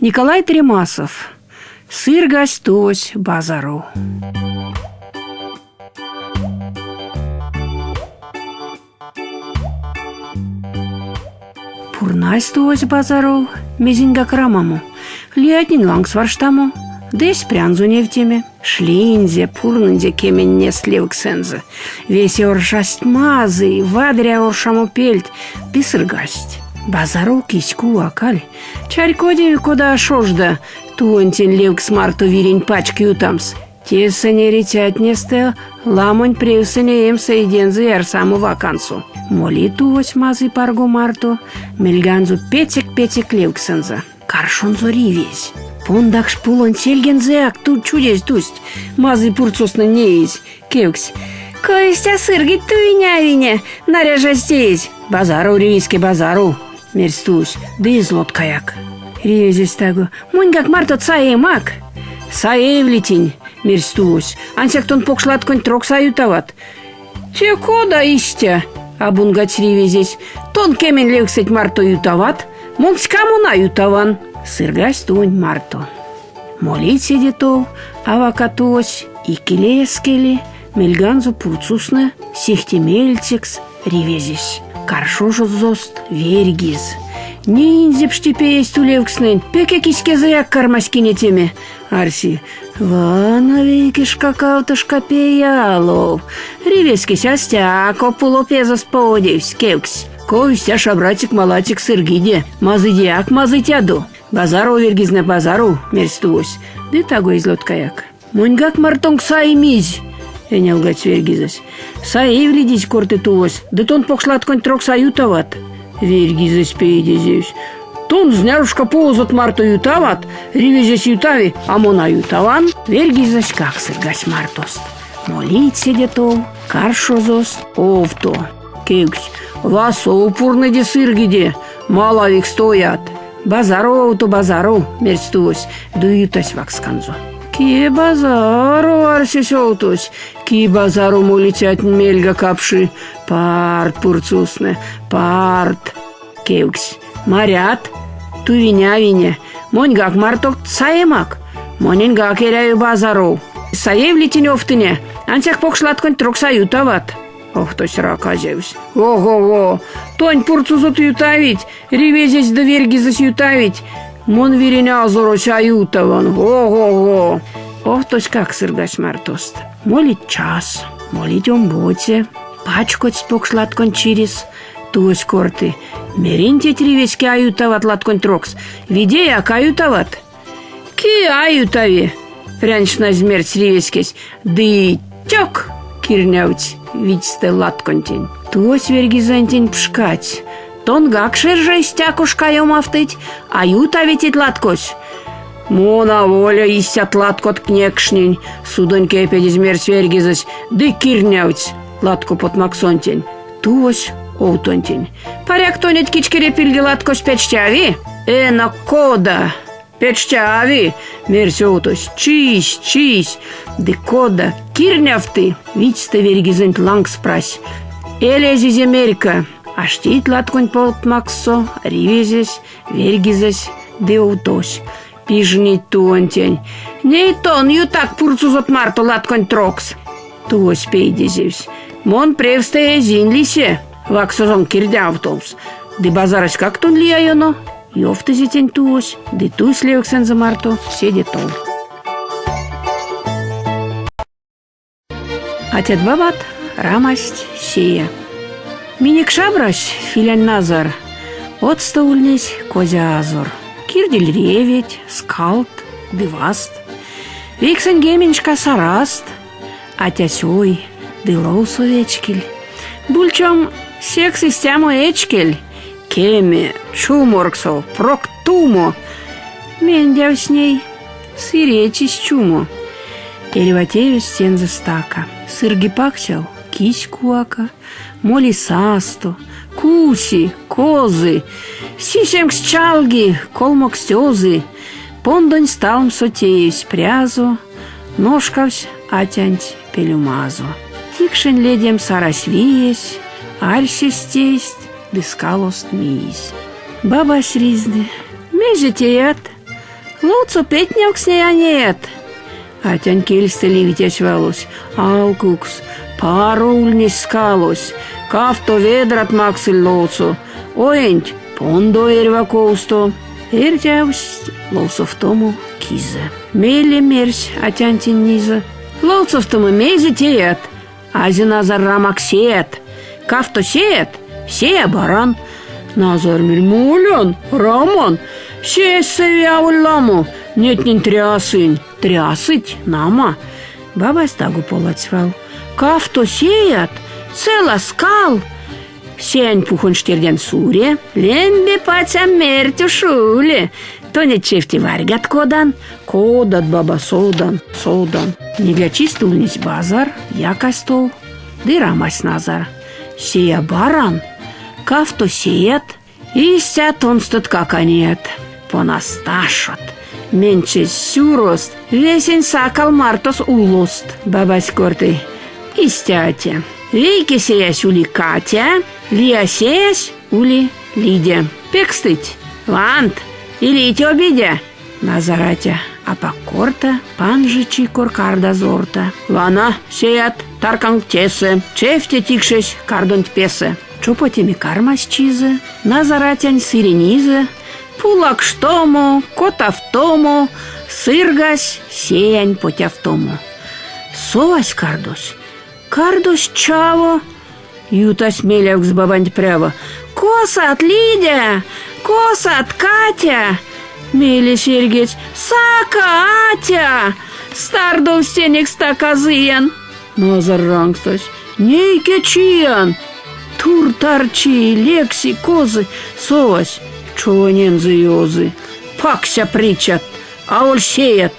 Николай Тремасов. Сыргась тувось базаров. Пурнась тувось базаров, мезеньгак рамамо, лиятнень лангс варштамо, ды эсь прянзо невтеме. Шлинзе, пурнынзе кеменнест левксэнзэ. Весе оршасть мазый, вадря оршамопельть ды сыргасть. Базаров кись кувакаль. Чарькодеви, кода шожда тувонтень левкс марто вирень пачк ютамс. Тесэ эрицятнестэ ламонь превсэ неемс эйдензэ ярсамо вакансо. Моли тувось мазый парго марто, мельганзо пецек-пецек левксэнзэ. Каршонзо ривезь. Пондакш пулонть сельгензэяк тут чудезь тусть. Мазый пурцостнэ неизь, кевксь. Кой-истя сыргить тувиня-авине, наряжазь теезь. Базаров, ривезьке, базаров, мерсь тусь, ды эзь лоткаяк. Ривезесь таго. Моньгак мартот саемак. Саевлитинь, мерсь тувось. Ансяк тон покш латконть трокс а ютават. Те кода истя? абунгадсь ривезесь. Тон кемень левксэть марто ютават, мон ськамон а ютаван. Сыргась тувонть марто. Молить седе тов, авака тувось икеле эскели, мельганзо пурцуснэ сехте мельцекс ривезесь. Каршозост верьгиз. Неинзе пшти-пеезь тулевкстнэнь, пеке киськезэяк кармась кинетеме. Арси, вана вейкешка кавтошка пеялов. Ривезькесь а стяко пулопезэст поводевсь, кевкстсь. Ков истя шабрацек-малацек сыргиде, мазыйдеяк мазыйтядо. Базаров верьгизнэ базаров, мерсь тувось, ды таго эзь лоткаяк. Моньгак мартонк саимизь! энялгадсь верьгизэсь. Саевлидизь, корты тувось, ды тон покш латконть трокс а ютават. Верьгизэсь пейдезевсь. Тон знярушка полозот марто ютават, ривезесь ютави, а мон а ютаван. Верьгизэськак сыргась мартост. Молить седе тов, каршозост овто. Кевксть, васов пурныде сыргиде, малавикс тоят. Базаров, овто, базаров, мерсь тувось, ды ютась ваксканзо. Ки базаров, арсесь овтось, ки базаров молицятнень мельга капши. Парт, пурцуснэ, парт. Кевксь. Марят, тувиня-вине, моньгак мартот саемак. Моненьгак эряви базаров. Саевлитинь овтыне, ансяк покш латконть трокс а ютават. Овтось раказевсь. Ого-го! Тонь пурцузот ютавить, ривезесь ды верьгизэсь ютавить. Мон вирень азорось а ютаван. Ого-го! Овтоськак сыргась мартост. Молить час, молить омбоце. Пачкодсть покш латконть чирес. Тувось корты: Меринь теть ривеське а ютават латконть трокс. Видеяк а ютават. Ки а ютави? Прянь шназь мерсь ривеськесь. Ды тёк кирнявтсь видьстэ латконтень. Тувось верьгизэнтень пшкадсь. Тонгак шержей стякошка ёмавтыть, а ютави теть латкось. Мон аволь истят латкот кнекшнинь, судонь кепедезь мерсь верьгизэсь ды кирнявтсь латко потмаксонтень. Тувось овтонтень. Паряк тонеть кичкере пильге латкось печтяви? Эно кода? Печтяви, мерсь овтось. Чийсь, чийсь. Ды кода кирнявты, видьстэ верьгизэнть лангс прась. Эль эзизе мерька. Аштить латконть потмакссо, ривезесь, верьгизэсь ды овтось. Пижнить тувонтень. Ней тон ютак пурцузот марто латконть трокс. Тувось пейдезевсь. Мон превстэ эзинь лисе, ваксозон кирдявтовсь. Ды базароськак тон лия ёно. Ёвтызе тень тувось, ды тусь левксэнзэ марто седе тов. Атят-бабат рамасть сея. Минек шабрась, Филянь Назар, одсто ульнесь козя азор. Кирдиль реветь, скалт, ды вазт. Вейксэньгеменьшка саразт, атясь ой ды ловсо вечкиль. Бульчом секс истямо эчкель, кеме, чуморксов, прок тумо. Мендявсь ней, сыречись чумо. Эрьва тевесь тензэ стака. Сырги паксяв, кись кувака, моли састо, куси, козы, сисемкс чалги, колмоксть озы. Пондонь сталмсо теевсь прязо, ношкавсь атянть пелюмазо. Тикшень ледемс арась виесь, Ловцо петнявкстнэ а неят. Атянь кельстэ ливтясь валось. Алкукс, паро ульнесь скалось. Кавто ведрат максыль ловцо. Оенть пондо эрьва ковсто. Эртявсть ловсовтомо кизэ. Мейле мерсь атянтень низэ. Ловцовтомо мезе теят? Азе Назар рамак сеят. Кавто сеят, сея баран. Назар мерь, молян, раман. Сеясь сави аволь ламо, нетнень трясынь. Трясыть, нама. Бабась таго поладсь вал. Кавто сеят, цела скал. Сеянь пухонь штердян суре, лембе паця мерть ушуле. Тонеть чевте варьгат кодан, кодат, баба, содан, содан. Недлячистэ ульнесь базар, якась тов, ды рамась Назар. Сея баран, кавто сеят, истя тонстоткак а неят. Понасташот, менчезь сюрост, весень сакал мартос улост. Бабась корты, истя, атя. Вейке сеясь ули Катя, лия сеясь ули Лидя. Пекстыть, вант, илить обидя. Назар атя апак корта, панжи чикор кардазорта. Вана, сеят, тарканк тесэ, чевте тикшесь кардонть песэ. Чопотеме кармась чизэ, Назар атянь сыренизэ, пулакштомо, котавтомо, сыргась сеянь потявтомо. Совась кардось. Кардось чаво. Ютась мелявкс бабанть прява. Косат, Лидя? Косат, Катя? Мейле серьгедсь. Сака, атя! Стардовсь тенек стака зыян. Назар рангстась. Нейке чиян! Тур тарчи, лекси, козы, совась, човонензэ ёзы. Пакся причат, аволь сеят.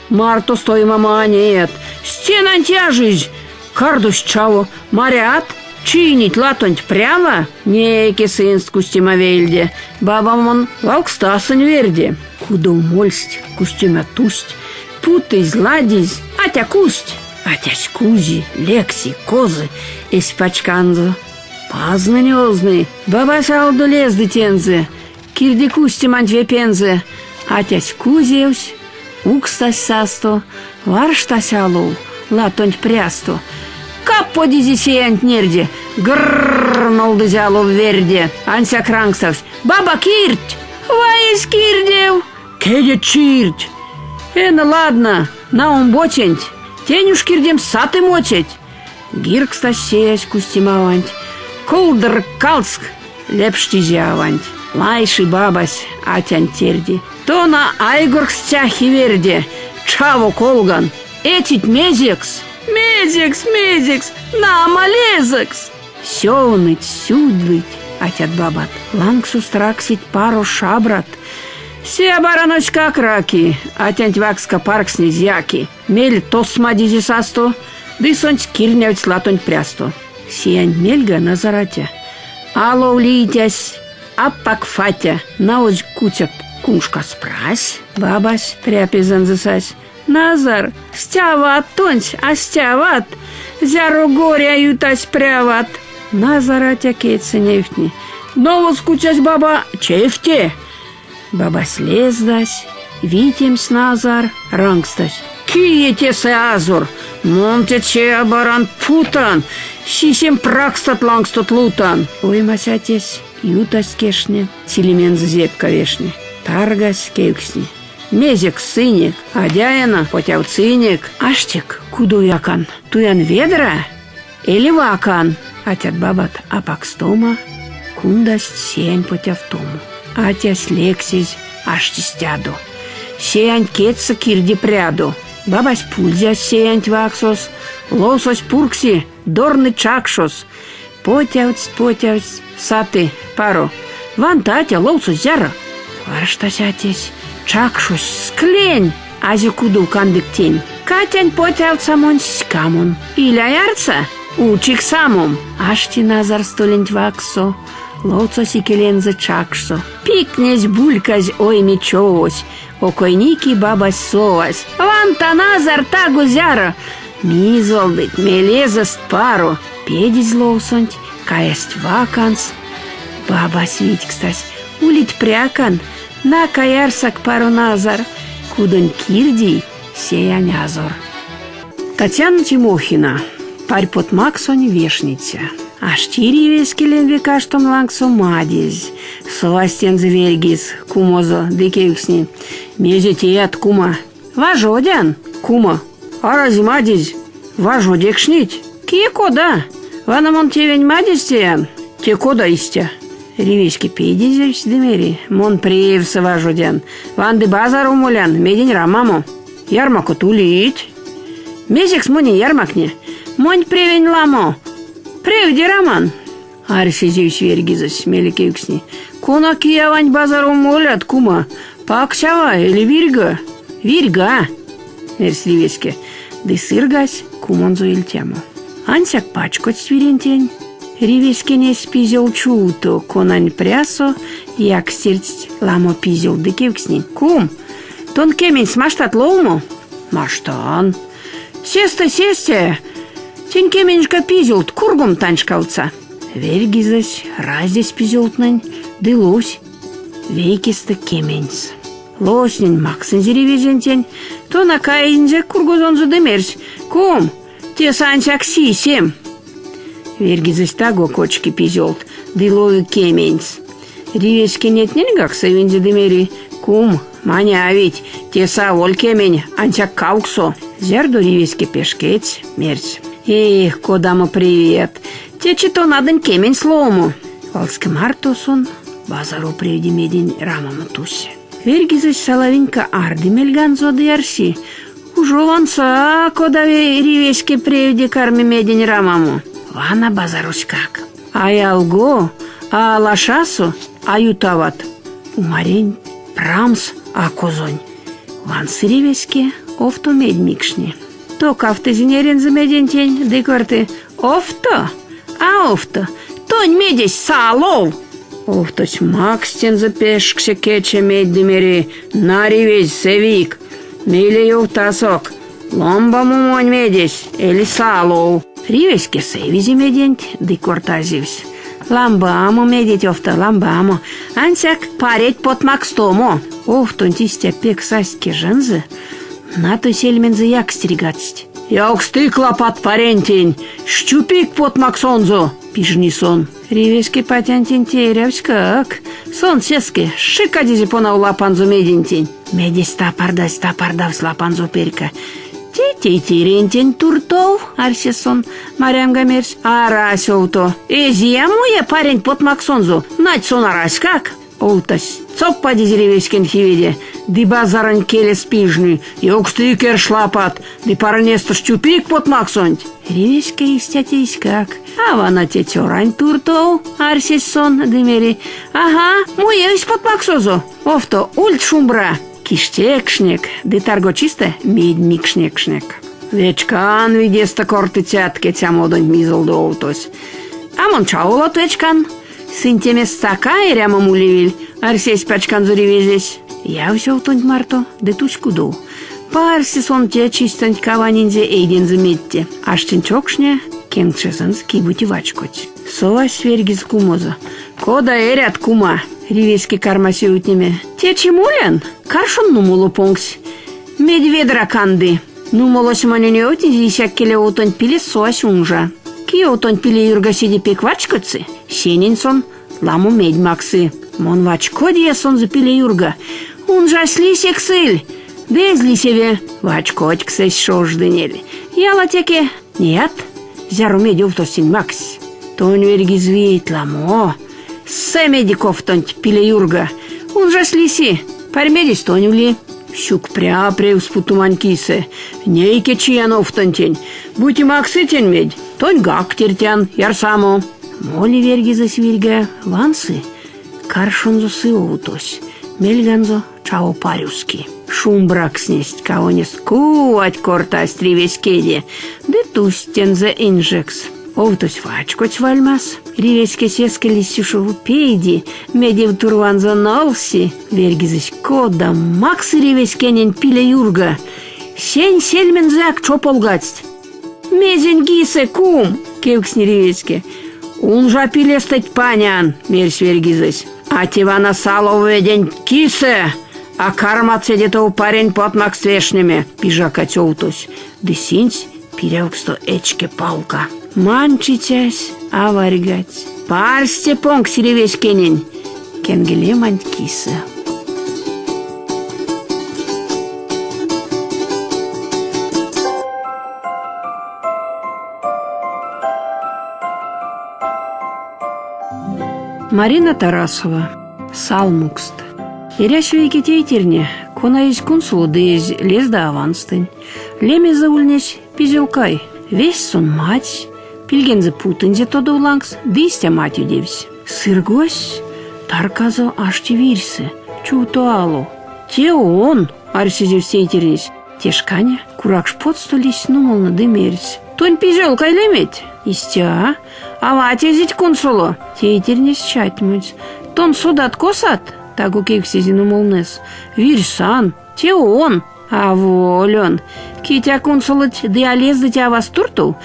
Марто стоимама а неят. Стенанть яжизь, кардось чаво, марят, чийнить латонть прява, нейке сынст кустема вельде. Бабам валгстасынь верде. Кудов мольсть, кустема тусть, путызь, ладизь, атя кусть. Атясь кузи, лекси, козы, эсь пачканзо. Пазнэнь озны, бабась алдо лезды тензэ, кирди кустеманть вепензэ. Атясь кузевсь, укстась састо, варштась алов, латонть прясто. Каподизе сеянть нерде, гр-р-р нолдызе алов верде. Ансяк рангставсь: "Баба, кирдть! Вай, эзь кирдев! Кедеть чирть! Эно ладно, на омбоценть, тень уш кирдемс саты моцеть!" Гиркстась сеясь кустемаванть, кулдыр-калск лепштизе аванть. Лайши бабась атянть терди. Тона айгоркс цяхи верде, чаво колган, эцить мезекс? Мезекс, мезекс, нама лезэкс! Сёвныть, сюдыть атят-бабат, лангсост раксить паро шабрат. Се бараноськак раки, атянть вакска паркстнезь яки. Мель тосмадизе састо, ды сонсь кирнявтсь латонть прясто. Сиянть мельга Назар атя. Алов литясь, апак фатя, навозь куця куншкас прась. Бабась пря пезэнзэ сась. Назар, стяват тонсь, а стяват, зяро горя ютась пряват. Назар атя кедьсэ невтни. Навоз куцясь баба чевте. Бабась лездась, витемсь Назар, рангстась. Кие тесэ азор? Мон течи баран путан, сисем пракстат лангстот лутан. Оймась атясь, ютась кешне, цилимензэ зепка вешни. Таргась, кевкстни. Мезекс сынек? Адя эно, потявтсынек. Аштек, кудов якан. Туян ведра эли вакан? Атят-бабат апакстома кундасть сеянь потявтомо. Атясь лексезь ашти стядо. Сеянть кедьсэ кирди прядо. Бабась пульзясь сеянть ваксос, ловсось пургси, дорны чакшос. Потявтсть, потявтсть, саты, паро. Ванта, атя, ловсось зяро. Варштась атясь, чакшось, склень! Азе кудов кандык тень. Катянь потявтса монсь ськамон. Иля ярса, учик самом. Ашти Назар столенть вакссо, ловцось икелензэ чакшсо. Пикнезь бульказь ойме човось, окойники бабась совась. Ванта, Назар, таго зяро! Мизолдыть, мелезэст паро. Педизь ловсонть, каясть ваканс. Бабась видькстась: улить прякан, на-ка ярсак, паро Назар. Кудонь кирдий сеянь азор. Татьяна Тимохина, парьпотмаксонь вешниця. Ашти ривезьке лембе каштом лангсо мадезь. Совась тензэ верьгиз, кумозо, ды кевкстни. Мезе теят, кума? Важодян, кума. Арази мадезь? Важодекшнить? Кие кода? Вана мон тевень мадезь теян. Те кода истя? Ривеське пейдезевсь ды мери. Мон превсэ важодян. Ванды базаров молян, медень рамамо. Ярмакот улить. Мезекс монень ярмакне? Монь превень ламо. Превде раман. Арсезевсь верьгизэсь, мейле кевкстни. Кона кияванть базаров молят, кума? Паксява или вирьга? Вирьга, мерсь ривеське, ды сыргась кумонзо ильтямо. Ансяк пачкодсть вирентень. Ривеськенесь пизёл чувто, конань прясо якстердсть ламо пизёл ды кевкстни. Кум, Тон кеменьс маштат ловмо? Маштан. Сестэ, сестэ! Тень кеменьшка пизёлт кургом таньшкавтса. Верьгизэсь раздесь пизёлтнэнь ды ловсь вейкестэ кеменьс. Ловснень максынзе ривезентень, тона каинзе кургозонзо ды мерсь: Кум, тесэ ансяк сисем. Верьгизэсь таго кочки пизёлт ды лови кеменьс. Ривеськенетненьгак сэвинзе ды мери: Кум, манявить, тесэ аволь кемень, ансяк кавксо. Зярдо ривеське пешкедсь, мерсь: Эх, кодамо привет! Течи тонадынь кемень ловомо. Валске марто сон базаров превде медень рамамо тусь. Верьгизэсь салавинька арды мельганзо ды арси: Ужо ванса, кода ривеське превде карми медень рамамо. Вана базароськак. А ялго, а алашасо а ютават. Умарень прамс а козонь. Вансы ривеське, овто медь микшни. Токавтызе нерензэ медентень ды корты: Овто, а овто, тонь медесь салов! Овтось макссь тензэ пешксе кече медь ды мери: На, ривезь, сэвик! Мейле ёвтасок, ломбамо монь медесь эли салов. Ривеське сэвизе меденть ды кортазевсь. Ламбамо медеть, овто, ламбамо. Ансяк пареть потмакстомо. Овтонть истя пек састь кежензэ, натой сельмензэ якстерьгадсть. Ёвкстык лопат парентень, щупик потмаксонзо, пижни сон. Ривеське патянтень те эрявськак. Сон сеске шикадизе понав лапанзо медентень. Медесь тапардазь тапардавсь лапанзо перька. Те тейтерентень туртов, арсесь сон, марямга мерсь. Арась, овто, эзия муе паренть потмаксонзо, нать сон араськак. Овтось цопадизе ривеськенть хиведе, ды базаронь келес пижни, ёвкстык керш лапат, ды парынестэ щупик потмаксонть. Ривеське истя тейськак. А вана те цёранть туртов, арсесь сон, ды мери, ага, муевсь потмаксозо. Овто, ульть шумбра! Киштекшнек ды таргочистэ медь микшнекшнек. Вечкан видестэ кортыцят кецямодонть мизолды овтось. А мон чаволат вечкан. Сынтеме стака эрямом улевель, арсесь пачканзо ривезесь. Явсь овтонть марто ды тусь кудов. Парсте сон те чистэнть каванинзе эйдензэ медте. Аштень чокшне кенкшезэнзэ кибути вачкодсь. Совась верьгиз кумозо. Кода эрят, кума? Ривеське кармась ёвтнеме. Течи молян? Каршон нумоло понгсь. Медь ведра канды. Нумолось монень ёвтнизе исяк келе овтонть пилес совась унжа. Кие овтонть пиле юрга седе пек вачкодсы, сенень сон ламо медь максы. Мон вачкодия сонзэ пиле юрга. Унжась лисексэль, ды эзь лисеве. Вачкодьксэсь шождынель. Ялатеке, неят, зяро медь овтось макссь. Тонь верьгиз виеть ламо. Се медик овтонть пиле юрга. Унжась лиси, парьмедесь тонь ули. Сюкпря превс путомань кисэ. Нейке чиян овтонтень. Бути максы тень медь, тоньгак тертян ярсамо. Моли верьгизэсь вирьга, вансы, каршонзо сы овтось, мельганзо чаво парюски. Шумбракстнесть кавонест, кувать кортасть ривеськеде, ды тусть тензэ инжекс. Овтось вачкодсь вальмас, ривеське сеске лиссь ушов, пейди, медев турванзо нолси. Верьгизэсь кода максы ривеськенень пиле юрга. Сень сельмензэяк чополгадсть. Мезень кисэ, кум? кевкстни ривеське. Унжа пилестэть панян, мерсь верьгизэсь. А те вана салов веденть кисэ! А кармат седе тов парень потмакст вешнеме, пижакадсь овтось, ды синдсь пирявксто эчке палка. Манчицясь аварьгадсь. Парсте понгсь ривеськенень кенгелеманть кисэ. Марина Тарасова. Салмукст. Эрясь вейке тейтерне, кона эзь кунсоло ды эзь лезда аванстэнь. Лемезэ ульнесь Пизёлкай. Весть сон мадсь, пильгензэ путынзе тодов лангс ды истя матедевсь. Сыргозсь, тарказо ашти вирьсэ, чувто ало. Те он, арсезевсь тейтернесь. Те шкане куракш потсто лиссь нумолнэ ды мерсь. Тонь пизёлкай леметь? Истя. Авать эзить кунсоло. Тейтернесь чатьмонсь. Тон содат косат? Таго кевкстизе нумолнэсь. Вирьсан. Те он. Аволь он. Кить а кунсолыть ды а лездыть аваст туртов,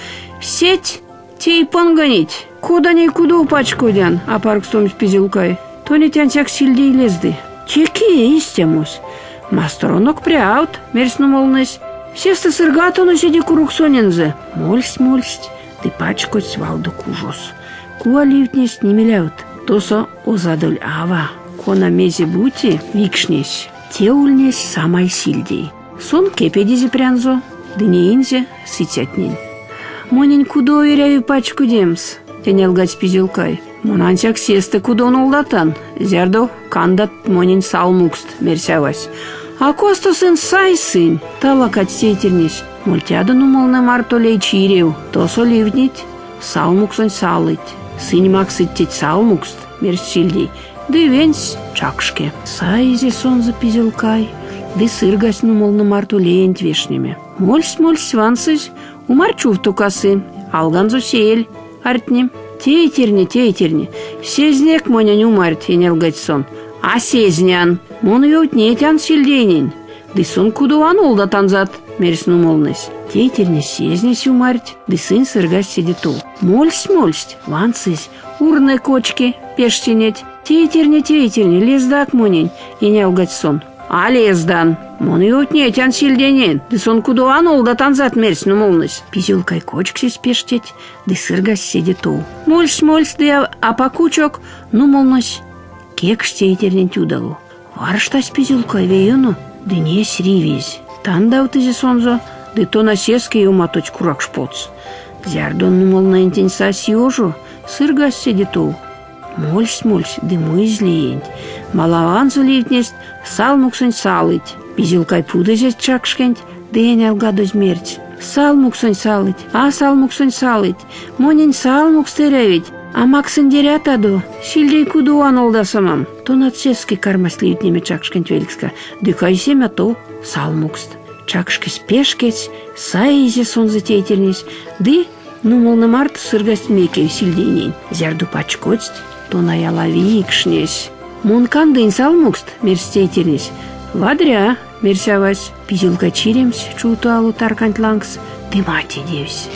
сеть тей понгонить. Кода ней кудов пачкодян, апаркстомсь Пизёлкай. Тонеть ансяк сильдей лезды. Те кие истямось? Масторонок прявт, мерсь нумолнэсь. Сестэ сыргатано седе курок сонензэ. Мольсть-мольсть ды пачкодсть валдо кужос. Кува ливтнесть нимилявт. Тосо озадоль ава, кона мезе-бути викшнесь. Те ульнесь самай сильдей. Сон кепедизе прянзо ды неинзе сыцятнень. Монень кудо эряви пачкодемс, энялгадсь Пизёлкай. Мон ансяк сестэ кудо нолдатан, зярдо кандат монень салмукст, мерсь авась. А косто сынь сайсынь? талакадсь тейтернесь. Мольтядо нумолнэ марто лей чирев, тосо ливтнить, салмуксонь салыть. Сынь максыть теть салмукст, мерсь Сильдей, ды венстсь чакшке. Саизе сонзэ Пизёлкай ды сыргась нумолнэ марто леенть вешнеме. Мольсть-мольсть вансызь, умарь чувто касы, алганзо сеель ардтни. Тейтерне, тейтерне, сезнек монень умарть, энялгадсь сон. А сезнян. Мон ёвтнетян Сильдейнень. Ды сон кудова нолдатанзат, мерсь нумолнэсь. Тейтернесь сезнесь умарть, ды сынь сыргасть седе тов. Мольсть-мольсть, вансызь, урнэ кочки, пештинеть. Тейтерне, тейтерне, лездак монень, энялгадсь сон. А лездан. Мон ёвтнетян Сильдейнень, ды сон кудова нолдатанзат, мерсь нумолнэсь. Пизёлкай кочксесь пештеть ды сыргась седе тов. Мольсь-мольсь ды апак учок нумолнэсь кекшсь тейтерненть удало. Варштась Пизёлкай ве ёно ды несь ривезь. Тандавтызе сонзэ, ды тона сеске ёматотсь куракш потс. Зярдо нумолнэнтень сась ёжо, сыргась седе тов. Мольсь-мольсь ды муизь леенть. Малаванзо ливтнесть салмуксонь салыть. Пизёлкай путызь чакшкенть ды энялгадозь мерсь: Салмуксонь салыть, а салмуксонь салыть, монень салмукст эрявить, а максындерятадо, сильдей кудова нолдасамам. Тонат сеске кармасть ливтнеме чакшкенть велькска ды кайсеме тов салмукст. Чакшкесь пешкедсь, саизе сонзэ тейтернесь ды нумолнэ марто сыргасть мекев сильдейнень. Зярдо пачкодсть, тона яла викшнесь. Мон кандынь салмукст, мерсь тейтернесь. Вадря, мерсь авась. Пизёлка чиремсь чувто ало тарканть лангс ды матедевсь.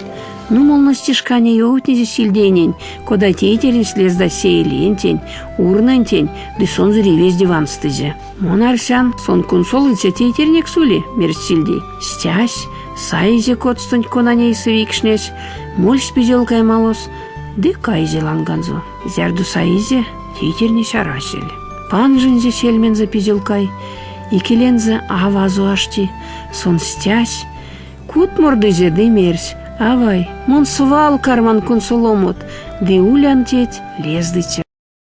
Нумолнось те шкане ёвтнизе Сильдейнень, кода тейтернесь лездась сеелентень, урнантень ды сонзэ ривезде ванстызе. Мон арсян, сон кунсолыця тейтернекс ули, мерсь Сильдей. Стясь, саизе коцтонть, кона ней викшнесь, мольсь пизёлкай малос ды каизе ланганзо. Зярдо саизе, тейтернесь арасель. Панжинзе сельмензэ пизёлкай, икелензэ авазо ашти. Сон стясь, кутмордызе ды мерсь: Авай, мон свал карман кунсоломот, ды улян теть лездыця.